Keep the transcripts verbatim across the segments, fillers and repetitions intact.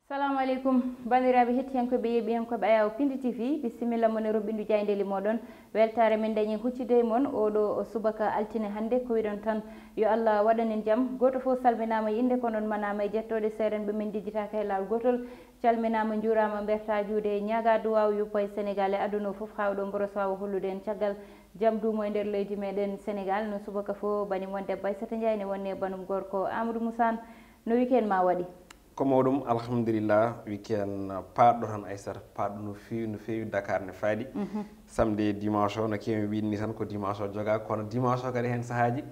Salamu aleykum, banndiraaɓe hettiyankooɓe, yeeɓiyankooɓe Ayaw Pindi T V, bisimilla mon e roɓɓindu jaayndeeli mooɗon. Weltaare men dañi huccude e mon oɗo o subaka altine hannde, ko wiɗon tan yo Allah waɗan en jam. Gooto fof salminaama e innde, ko noon manaama e jettooɗe, seerenɓe men njejjitaaka e laawol gootol. Calminaama, njuuraama, mbertaa juuɗe, ñaagaa duwaaw yuppa e Senegaal e aduna o fof, haa oɗo mboros waawa hollude en caggal jam duumo e nder leydi meɗen Senegaal. No subaka fof, bani mon debbo Aissata Ndiaye ne wonne banum gorko Amadou Moussa. No weekend ma waɗi? Ko mawɗum, alhamdulillah. Weekend paaɗɗo tan, Aissata, paaɗɗo no feewi, no feewi. Dakar ne faaɗi. Mhm. Samedi e dimanche o, no keewi wiide ni tan, ko dimanche o jogaa, kono dimanche o kadi heen sahaaji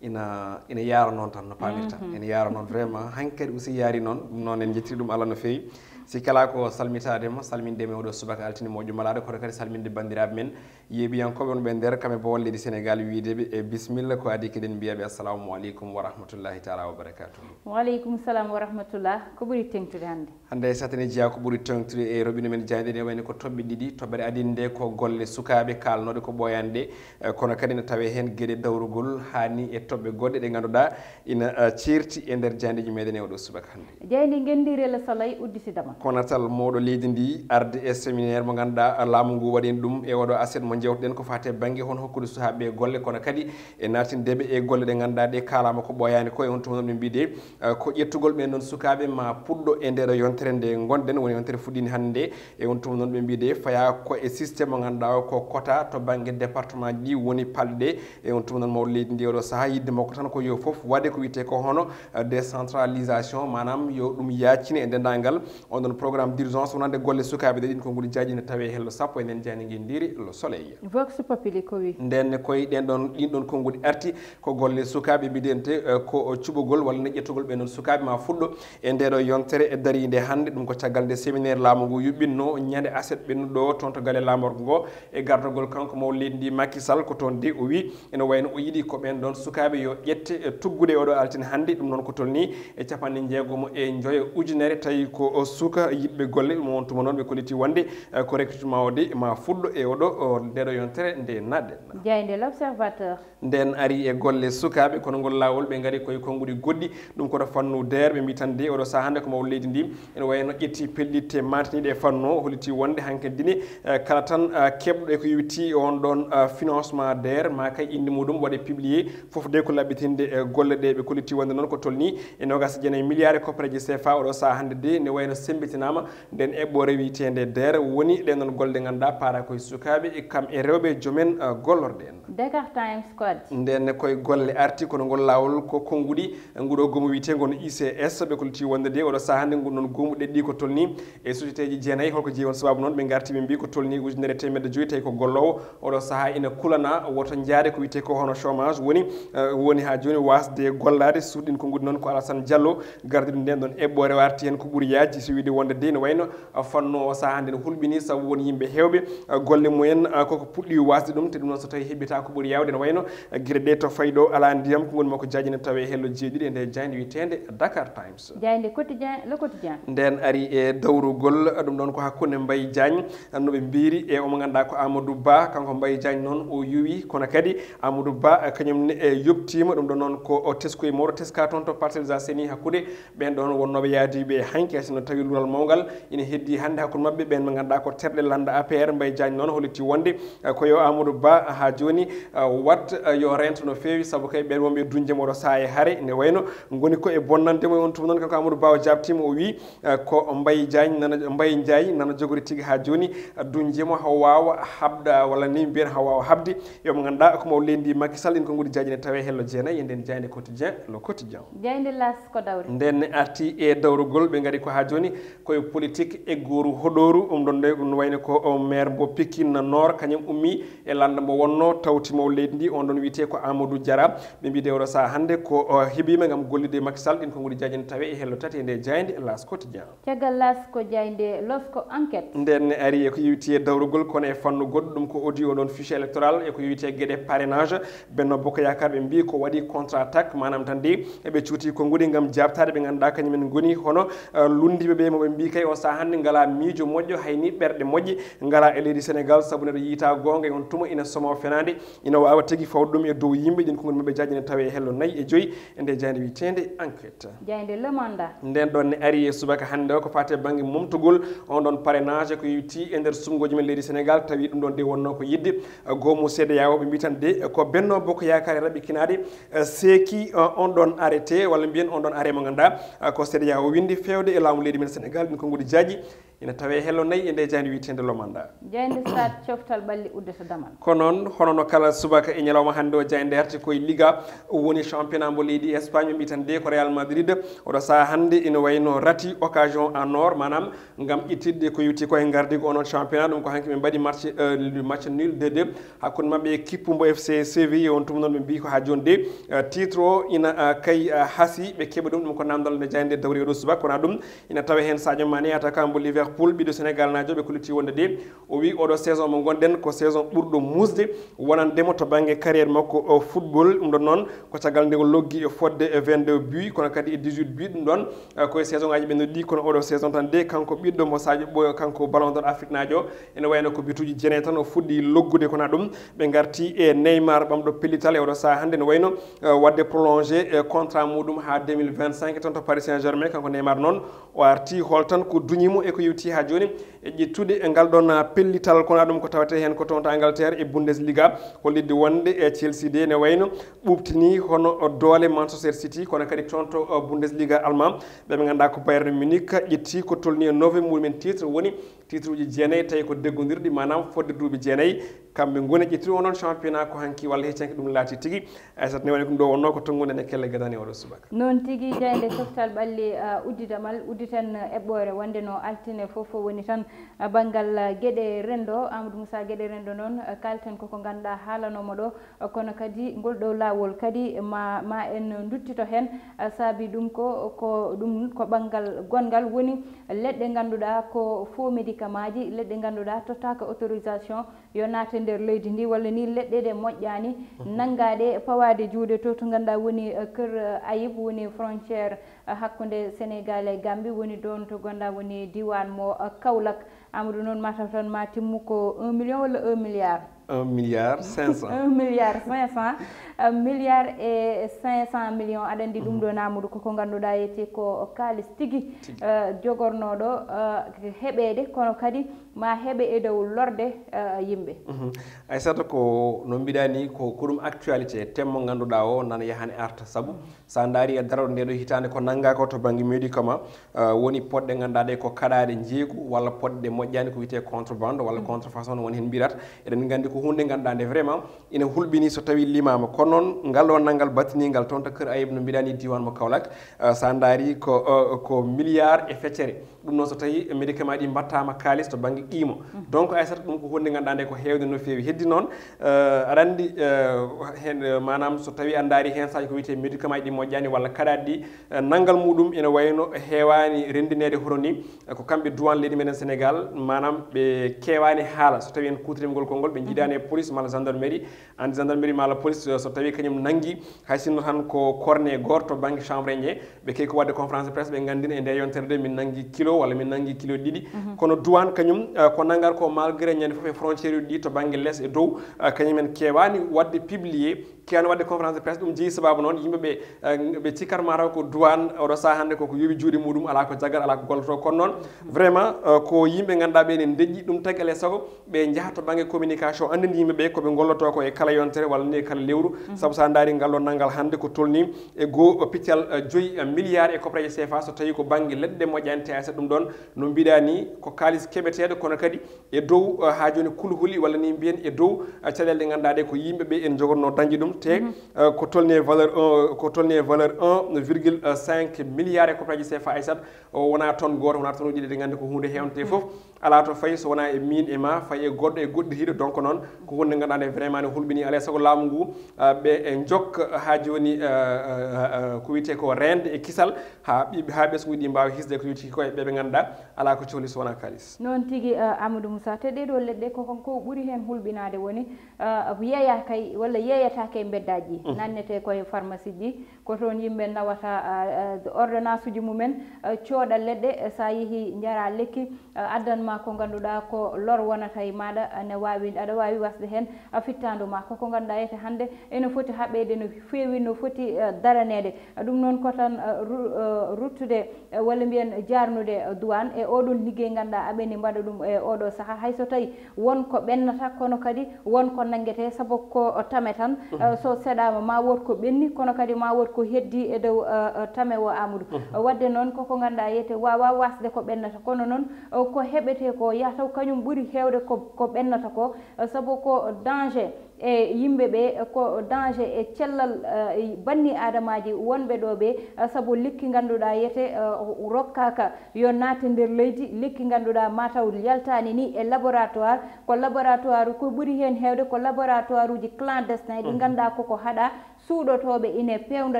ina, ina yaara noon tan no paamirta. Mhm. Ina yaara noon vraiment, hankadi aussi yaari noon. Ɗum noon en njettiri ɗum Allah no feewi. Si kala ko salmitaade ma, salminde ma oɗo subaka altine moƴƴo malaaɗo, kono kadi salminde banndiraaɓe men yeeɓiyankooɓe wonɓe nder kamɓe bowal leydi Senegaal, wiide ɓe e bisimilla, ko adii keɗen mbiya ɓe assalamu aleykum wa rahmatullahi taala wa barakatuhu. Wa aleykum salam wa rahmatullah. Ko ɓuri teŋtude hannde? Hannde satani jeyaa ko ɓuri teŋtude e roɓɓindu men jaaynde nde, wayno ko toɓɓe ɗiɗi. Toɓɓere adii nde ko golle sukaaɓe kaalnooɗe ko ɓooyaani ɗe, eh, kono kadi ne tawee heen geɗe dawrugol haa ni e toɓɓe goɗɗe ɗe ngannduɗaa ina, eh, ceerti e nder jaayndeeji meɗen e oɗo subaka hannde. Jaaynde ngenndi Rela Soleil udditida ma. Konatal mawɗo leydi ndi arde e séminaire mo ngannduɗaa laamu ngu waɗi ɗum e oɗo aset mo njewtuɗen ko faati e bannge hono hokkude sukaaɓe golle, kono kadi e naatinde ɓe e golle ɗe ngannduɗaa ɗe kaalaama ko ɓooyaani ko. E on tuma noon ɓe mbiide, eh, ko ƴettugol ɓeen ɗoon sukaaɓe ma puɗɗo e ndeɗo yontere nde ngonɗen, woni yontere fuɗɗiinde hannde nde. E on tuma noon ɓe mbiide fayaa ko e système mo ngannduɗaa o ko quota to bannge département ji ɗi woni palɗe ɗe. E on tuma noon mawɗo leydi ndi oɗo sahaa yiɗde makko tan ko yo fof waɗe ko wiyetee ko hono, eh, décentralisation, maanaam yo ɗum yaacine e denndaangal on ɗon programme d'urgence wonande golle sukaaɓe ɗe. Ɗin konguɗi jaaji ne tawee hello sappo e nden jaaynde ngenndi Le Soleil. Vox Populi ko wi? Nden ne koye ɗen ɗon, ɗin ɗon konguɗi arti ko golle sukaaɓe mbiyetee, eh, ko cuɓogol walla ne ƴettugol ɓeen ɗon sukaaɓe ma fuɗɗo e ndeɗo yontere e dariinde hannde. Ɗum ko caggal nde séminaire laamu ngu yuɓɓinno ñande aset ɓennuɗo toon to galle laamorgo ngo e gardagol kanko mawɗo leydi ndi Macky Sall. Ko toon de o wi ene wayno o yiɗi ko ɓeen ɗoon sukaaɓe yo ƴette, eh, tuggude e oɗo altine hannde. Ɗum noon ko tolni e capanɗe njeegom e njoyo ujunere, tawi ko o suka yiɗɓe golle. Ɗum on tuma noon ɓe kolliti wonde, eh, ko recrutement o de ma fuɗɗo e oɗo, o, ndeɗo yontere nde naatɗen. Jaaynde L'Observateur. Nden ari e golle sukaaɓe, kono ngol laawol ɓe ngari koye konnguɗi goɗɗi. Ɗum koto fannu deer, ɓe mbi tan de oɗo sahaa hannde ko mawɗo leydi ndi ene wayno ƴetti pellitte maantiniiɗe e fannu o, holliti wonde hankadi ne, eh, kala tan, eh, keɓɗo e ko yowiti on ɗon, eh, financement deer, ma kay innde muɗum waɗe publié, fof de ko laɓɓitinde, eh, golle ɗe. Ɓe kolliti wonde noon ko tolni e noogas e jeenayi milliards e koppareeji C F A oɗo sahaa hannde de ne wayno semmbitinaama nden eɓɓoore wiyeteende deer, woni ɗen ɗon golle ɗe ngannduɗaa paara koye sukaaɓe e kam e rewɓe joomen, eh, gollorɗe en. Dakar Times ko addi? Nden ne koye golle arti, kono ngol laawol ko konnguɗi nguɗo goomu wiyetee ngon I C S. Ɓe kolliti wonde de oɗo sahaa hannde ngun ɗon goomu ɗeɗɗi ko tolni e société ji jeenayi. Holko jeyi on? Sababu noon ɓe ngarti ɓe mbi ko tolni ujunere e teemedde joyi, tawi ko golloowo oɗo sahaa ina kulana woto jaade ko wiyetee ko hono chômage, woni, eh, woni haa jooni waasde gollaade. Suuɗin konnguɗi noon ko Alassane Diallo gardiiɗo nden ɗon eɓɓoore o arti heen ko ɓuri yaajde, so wiide wonde de ne wayno fannu o sahaa hannde ne hulɓinii, sabu won yimɓe heewɓe, eh, golle mumen, eh, koko puɗɗi waasde ɗum, te ɗum noon so tawii heɓɓitaa ko ɓuri yaawde, ne wayno, eh, gila ɗe to fayi ɗo alaa ndiyam. Konguɗi makko jaaji ne tawee hello jeeɗiɗi e nder jaaynde wiyeteende Dakar Times. Jaaynde Quotidien, Le Quotidien. Nden ari e dawrugol, eh, ɗum ɗoon ko hakkunde Mbaye Diagne, eh, no ɓe mbiiri, e omo ngannduɗaa ko Amadou Ba, kanko Mbaye Diagne noon o yuwi, kono kadi Amadou Ba, eh, kañum ne, eh, yoɓtiima. Ɗum ɗoon noon ko o teskoy mawɗo teska toon to Parcelles Assainies hakkunde ɓeen ɗoon wonnooɓe yaadiiɓe hanki, hay sinno tawii luural mawngal ina heddii hannde hakkunde maɓɓe. Ɓeen ɓe ngannduɗaa ko terɗe lannda A P R, Mbaye Diagne noon holliti wonde, eh, ko yo Amadou Ba haa jooni, eh, wat, eh, yo reento no feewi, sabu kay ɓeen wonɓe duñde mo oɗo sahaa e hare, ne wayno ngoni ko e bonnande mo. E on tuma noon kanko Amadou Ba o jaabtiima, o wii, eh, ko Mbaye Diagne nana, Mbaye Ndiaye nana jogori tigi haa jooni, eh, duñde mo haa waawa haɓda, walla ni mbiyen haa waawa haɓde. Yo mo ngannduɗaa ko mawɗo leydi ndi Macky Sall. Ɗin konguɗi jaaji ne tawee hello jeenayi e nden jaaynde Quotidien, Le Quotidien. Jaaynde L'As ko dawri? Nden ne arti e dawrugol, ɓe ngari ko haa jooni koye politique e gooru hoɗooru. Ɗum ɗon nde ɗum wayno ko o maire mo Pikine Nord, kañum ummi e lannda mo wonno tawti mawɗo leydi ndi, on ɗon wiyetee ko Amadou Diarra. Ɓe mbiide oɗo sahaa hannde ko o heɓiima ngam gollude Macky Sall. Ɗin konguɗi jaaji ne tawee e hello tati e nde jaaynde L'As Quotidien. Caggal L'As ko jaaynde L'As ko Enquête. Nden ne ari e ko yowiti e dawrugol, kono e fannu goɗɗo, ɗum ko audit o ɗon fichier électoral, e ko yowiti e geɗe parrainage. Benno Bokk Yaakaar ɓe mbii ko waɗi contre attaque, maanaam tan de eɓe cuuti konguɗi ngam jaabtaade ɓe ngannduɗaa kañum en ngoni hono, eh, lunndiiɓe ɓe Ɓe mbii kay on sahaa hannde ngalaa miijo moƴƴo, hay ni ɓerɗe moƴƴe ngalaa e leydi Sénégal, sabu neɗɗo yiytaa goonga e on tuma ina somoo fenaande, ina waawa tigi fawde ɗum e dow yimɓe. Ɗiin konngol maɓɓe jaaji ene tawee e hello nayi e joyi e nde jaaynde wiyeteende Enquête. Jaaynde Le Mandat. Ndeen ɗoon ne ari e subaka hannde o ko faati e bannge momtugol on ɗoon parrainage ko yowiti e nder suɓngooji men leydi Sénégal, tawi ɗum ɗoon de wonnoo ko yiɗde, eh, goomu C E D E A O. Ɓe mbii tan de ko Benno Bokk Yaakaar e raɓɓikinaade, eh, seeki, eh, on ɗoon arrêté walla mbiyen on ɗoon arrêt mo ngannduɗaa, eh, ko C E D E A O winndi feewde e laamu leydi men Sénégal. Ɗiin konngol jaaji ina tawee hello nayi e nde jaaynde wiyeteende Le Mandat. Jaaynde Stade, coftal ɓalli uddata damal. Ko noon, hono no kala subaka e ñalawma hannde o, jaaynde arti koye Liga, woni championnat mbo leydi Espagne. Ɓe mbii tan de ko Real Madrid, oɗo sahaa hannde ina wayno rati occasion en or, maanaam ngam ƴettitde ko yowiti ko e ngardigo onon championnat. Ɗum ko hanki ɓe mbaɗi match, euh, match nul deux deux hakkunde maɓɓe e kippu mbo F C Séville. On tuma noon ɓe mbii ko haa jooni de, euh, titre o ina, euh, kay, euh, hasii, ɓe keɓa ɗum. Ɗum ko naamndal nde jaaynde dawri oɗo subaka. Kono ɗum ina tawa heen Sadio Mané, attaquant mbo Liverpool, ɓiɗɗo Sénégal naajo, ɓe kolliti wonde de o wi oɗo saison mo ngonɗen ko saison ɓurɗo muusde wonande mo to bannge carrière makko o football. Ɗum ɗon noon ko caggal nde o loggi e fodde e vingt-deux but, kono kadi e dix-huit but. Ɗum ɗon, eh, koye saison ngaji ɓennuɗi ɗi, kono oɗo saison tan de kanko ɓiɗɗo mo Sadio Boy, kanko Ballon d'Or Afrique naajo, ene wayno ko bituji jeenayi tan o fuɗɗi loggude. Kono ɗum ɓe ngarti e Neymar ɓamɗo pellital e oɗo sahaa hannde, ne wayno, eh, waɗde prolongé, eh, contrat muɗum haa deux mille vingt-cinq tan to Paris Saint-Germain. Kanko Neymar noon o arti hol tan ko duñi mo e ko yewti haa jooni e ƴettude e ngal ɗon, ah, pellital. Kono ɗum ko tawetee heen ko toon to Angleterre e Bundesliga, hollitde wonde e Chelsea de ne wayno ɓuuɓtini hono doole Manchester City, kono kadi toon to, ah, Bundesliga Allemand, ɓe ɓe ngannduɗaa ko Bayern Munich ƴetti ko tolni e nove mumen titre, woni titre uji jeenayi tawi ko deggondirɗi, maanaam fodde duuɓi jeenayi. Kamɓe ngoni ƴettiri onon championnat ko hanki walla hecci hanki ɗum laati tigi. Aysata ne woni ɗum ɗo wonnoo ko tonngude nde kelle gadani oɗo subaka. Noon tigi, jaaynde coftal ɓalli, uh, uddidamal, udditen eɓɓoore wonde no altine fof woni tan, uh, banngal, uh, geɗe renndo. Amadou Moussa, geɗe renndo noon, uh, kalten koko ngannduɗaa haalanooma ɗo, uh, kono kadi ngol ɗo laawol kadi ma, ma en nduttito heen, uh, saabi ɗum ko, ko ɗum ko banngal gonngal woni leɗɗe ngannduɗaa ko faux médicament ji, leɗɗe ngannduɗaa tottaaka autorisation yo naate nder leydi ndi, walla ni leɗɗe ɗe moƴƴaani, mhm, nanngaɗe, pawaade juuɗe to, to ngannduɗaa woni, eh, kër, eh, Ayib, woni frontière, eh, hakkunde Sénégal e Gambie, woni ɗoon to ngannduɗaa woni diiwaan mo, eh, Kaolack. Amadou, noon mataw tan ma timmu ko un million walla un milliard? Un milliard cinq cent. Un milliard cinq cent, un milliard et cinq cent millions. Aɗa anndi ɗum, mhm, ɗo, Amadou, koko ngannduɗaa yettii ko kaalis tigi, tigi, eh, jogornooɗo, eh, heɓeede, kono kadi ma heɓe e dow lorde, eh, yimɓe. Mhm. Aysata, ko no mbiɗa ni, ko, ko ɗum actualité, thème mo ngannduɗaa o nana yaha ne arta, sabu so a ndaari e darorɗe nde ɗo hitaande ko nanngaa ko to bannge médicament, eh, woni poɗɗe ngannduɗaa ɗe ko kaɗaaɗe njeeygu walla poɗɗe moƴƴaani ko wiyetee contrebande walla, mhm, contrefaçon no woni heen mbiyata. Eɗen nganndi ko huunde ngannduɗaa nde vraiment ina hulɓini so tawii limaama. Kono noon ngal ɗo nanngal battiningal toon to kër Ayib no mbiɗa ni diiwaan mo Kaolack, eh, so a ndaari ko, eh, ko milliard e feccere. Ɗum noon so tawii médicament ɗi mbattaama kaalis to bannge qiimo. Mhm. Donc Aysata, ɗum ko huunde ngannduɗaa nde ko heewde no feewi. Heddi noon, eh, aɗa anndi, eh, heen, eh, maanaam so tawii a ndaari heen saaji ko wiyetee médicament ɗi moƴƴaani walla kaɗaaɗi ɗi, eh, nanngal muɗum ina wayno heewaani renndineede hono ni, eh, ko kamɓe douane leydi meɗen Sénégal, maanaam ɓe keewaani haala so tawii en kuutorii ngol konngol, ɓe njiidaani e police malla gendarmerie. Anndi gendarmerie malla police, eh, so tawii kañum nanngi, hay sinno tan ko cornet gooto to bannge chambre en, ɓe keewi ko waɗde conférence de presse, ɓe nganndina e nde yontere nde min nanngi kilo walla min nanngi kilo ɗiɗi. Mhm. Kono douane kañum, eh, ko nanngata ko malgré ñande fof e frontière uji ɗi to bannge les e dow, eh, kañum en keewaani waɗde publié, keewaani waɗde conférence de presse. Ɗum jeyi sababu noon yimɓe ɓe, eh, ɓe cikkata mataw ko douane oɗo sahaa hannde koko yowi juuɗe muɗum, alaa ko jaggat, alaa ko gollotoo. Kono noon, mhm, vraiment, eh, ko yimɓe ngannduɗaa ɓe ne ndeƴƴi ɗum, tagi alaa e sago ɓe njaha to bannge communication, anndina yimɓe ɓe ko ɓe ngollotoo ko e kala yontere walla ni e kala lewru. Mhm. Sabu so a ndaari ngal ɗo nanngal hannde ko tolni e goo piccal, eh, joyi, eh, milliard e koppareeje C F A so tawii ko bannge leɗɗe moƴƴaani, te Aysata, ɗum ɗoon no mbiɗa ni ko kaalis keɓeteeɗo, kono kadi e dow, eh, haa jooni kulhuli walla ni mbiyen e dow, eh, caɗeele ɗe ngannduɗaa ɗe ko yimɓe ɓe en njogornoo dañde ɗum, te, mhm, eh, ko tolni e valeur un, ko tolni e valeur un virgule cinq milliard e koppareeje C F A, Aysata, o wonaa tonne gooto, wonaa tonne uji ɗiɗi, eɗen nganndi ko huunde heewnde, te, mhm, fof alaa to fayi so wonaa e miin e ma, fayi e goɗɗo e goɗɗo hiɗo. Donc noon ko huunde ngannduɗaa nde vraiment ne hulɓini. Alaa e sago laamu ngu, ah, ɓe, eh, njokka haa jooni, eh, eh, eh, ko wiyetee ko reende e kisal, haa ɓiɓɓe, haa ɓesnguuji ɗi mbaawa hisde ko yowiti ko e ɓe ɓe ngannduɗaa alaa ko cohli so wonaa kaalis. Noon tigi, eh, Amadou Moussa, te ɗee ɗoo leɗɗe ko, ko ɓuri heen hulɓinaade woni, eh, yeeyaa kay walla yeeyataake e mbeddaaji ɗi, mhm, nannetee ko e pharmacie ji, Ko toon yimɓe nawata, ah, ah, ordonnance uji mumen, ah, cooda leɗɗe, eh, so a yehi njara lekki, ah, addan ma ko ngannduɗaa ko lor wonata e maaɗa, ah, ne waawi, aɗa waawi wasde heen, ah, fittaandu ma. Ko ko ngannduɗaa yete hannde ene foti haɓeede no feewi, no foti, ah, daraneede. Ah, ɗum noon ko tan, ah, ru-, ah, ruttude, eh, walla mbiyen jaarnude, eh, douane e oɗon liggey ngannduɗaa aɓeni mbaɗa ɗum e oɗo sahaa. Hay so tawi won ko ɓennata, kono kadi won ko nanngete, sabu ko tame tan, eh, so seɗaama ma wood ko ɓenni, kono kadi ma wood ko heddi e dow, eh, eh, tame o, Amadou. Eh, wadde noon koko ngannduɗaa yete waawa wasde ko ɓennata, kono noon, eh, ko heɓete ko yataw kañum ɓuri heewde ko, ko ɓennata ko, eh, sabu ko danger e yimɓe ɓe, eh, ko danger e cellal, eh, banni adamaaji wonɓe ɗo ɓe, eh, sabu lekki ngannduɗaa yete, eh, rokkaaka yo naate nder leydi, lekki ngannduɗaa mataw yaltaani ni e laboratoire, ko laboratoire ko ɓuri heen heewde ko laboratoire uji clandestin ɗi ngannduɗaa koko haɗa, suuɗotooɓe ine peewnda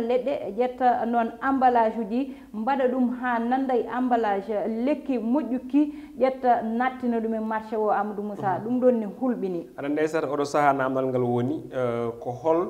leɗɗe, ƴetta noon emballage uji, mbaɗa ɗum haa nannda e emballage lekki moƴƴuki, ƴetta nattina ɗum e marché o, Amadou Moussa. Ɗum ɗoon ne hulɓini. Aɗa anndi, Aissata, oɗo sahaa naamndal ngal woni, eh, ko hol,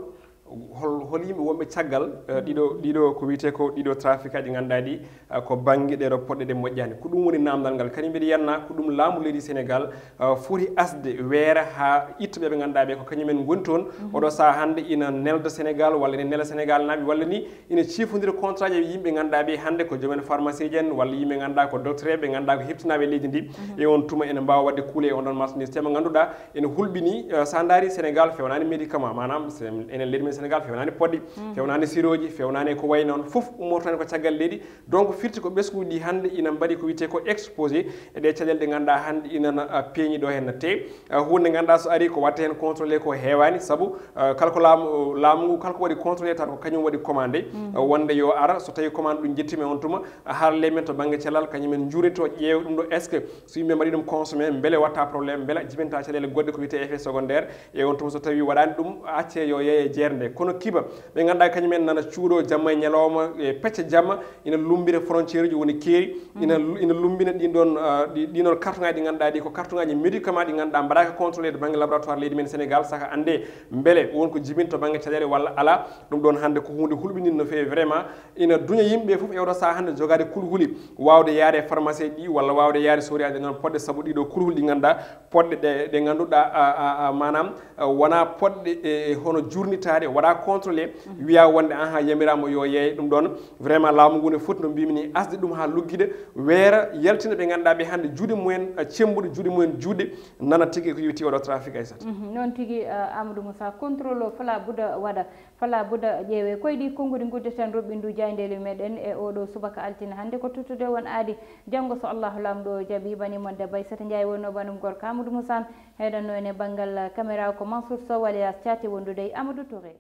hol, hol yimɓe wonɓe caggal, eh, ɗiɗo, ɗiɗo ko wiyetee ko ɗiɗo trafic aji ngannduɗaa ɗi, eh, ko bannge ɗeɗo poɗɗe ɗe moƴƴaani. Ko ɗum woni naamndal ngal. Kadi mbiɗa yanna ko ɗum laamu leydi Sénégal, eh, foti asde weera haa itta ɓe ɓe ngannduɗaa ɓe ko kañumen ngoni toon. Oɗo sahaa hannde ina nelda Sénégal walla ina nela Sénégal naaɓe walla ni ina ciifondira contrat ji e yimɓe ngannduɗaa ɓe hannde ko joom en pharmacie ji en walla yimɓe ngannduɗaa ko docteur ɓe ngannduɗaa ko heptinaaɓe leydi ndi. E on tuma ene mbaawa waɗde kuule e on ɗon marchandise. Te mo ngannduɗaa ene hulɓini, eh, so a ndaari Sénégal fewnaani médicament, maanaam se-, enen leydi men Sénégal fewnaani poɗɗi, fewnaani siroji, fewnaani ko wayi noon, fof ummortani ko caggal leydi. Donc firti ko ɓesnguuji ɗi hannde ina mbaɗi ko wiyetee ko exposé e ɗe caɗeele ɗe ngannduɗaa hannde ina, ah, peeñi ɗo heen no teewi. Ah, huunde ngannduɗaa so ari ko waɗta heen contrôlé ko heewaani, sabu, ah, kala ko laamu, laamu ngu kala ko waɗi contrôlé tan ko kañum waɗi commandé, ah, wonde yo ara, so tawi commande ɗum jettiima e on tuma, ah, harle men to bannge cellal kañum en njuurito ƴeewa ɗum ɗo, est-ce que so yimɓe mbaɗi ɗum consommé mbele watta problème, mbele jibinta caɗeele goɗɗe ko wiyetee effet secondaire, e on tuma so tawi waɗaani ɗum acce yo yeeye jeerde nde. Kono kiba ɓe ngannduɗaa kañum en nana cuuɗo jamma e ñalawma e pecce jamma, ina lumbira frontière uji woni keeri, ina, ina lumbina ɗin ɗon, ah, ɗi, ɗin ɗon carton ngaji ɗi ngannduɗaa ɗi ko carton ngaji médicament ɗi ngannduɗaa mbaɗaaka contrôlé to bannge laboratoire leydi men Sénégal, saka annde mbele won ko jibinta to bannge caɗeele walla alaa. Ɗum ɗon hannde ko huunde hulɓininde no feewi vraiment, ina duña yimɓe fof e oɗo sahaa hannde jogaade kulhuli waawde yaade e pharmacie ɗi walla waawde yaade soriyaade noon poɗɗe, sabu ɗiɗo kulhuli ɗi ngannduɗaa poɗɗe ɗe, ɗe ngannduɗaa, a, a, a, maanaam, a, wonaa poɗɗe e, e hono jurnitaade, waɗa contrôlé, wiya wonde aha yamiraama yo yeeye. Ɗum ɗon vraiment laamu ngu ne foti no mbimi ni asde ɗum haa luggiɗe, weera, yaltina ɓe ngannduɗaa ɓe hannde juuɗe mumen, a, cembuɗe, juuɗe mumen juuɗe, nana tigi ko yowiti oɗo trafic, Aissata. Mhm, noon tigi, a, Amadou Moussa, contrôle o fala budda waɗa. Fala budda ƴeewe. Koye ɗi konnguɗi nguddeten roɓɓindu jaayndeeli meɗen e oɗo subaka altine hannde ko tuttude won aadi. Janngo so Allahu Laamɗo jaɓi, bani mon debbo Aissata Ndiaye wonno banum gorko Amadou Moussa, heɗanno en e banngal caméra ko Mansour Sow alias Thiaté wondude e Amadou Touré.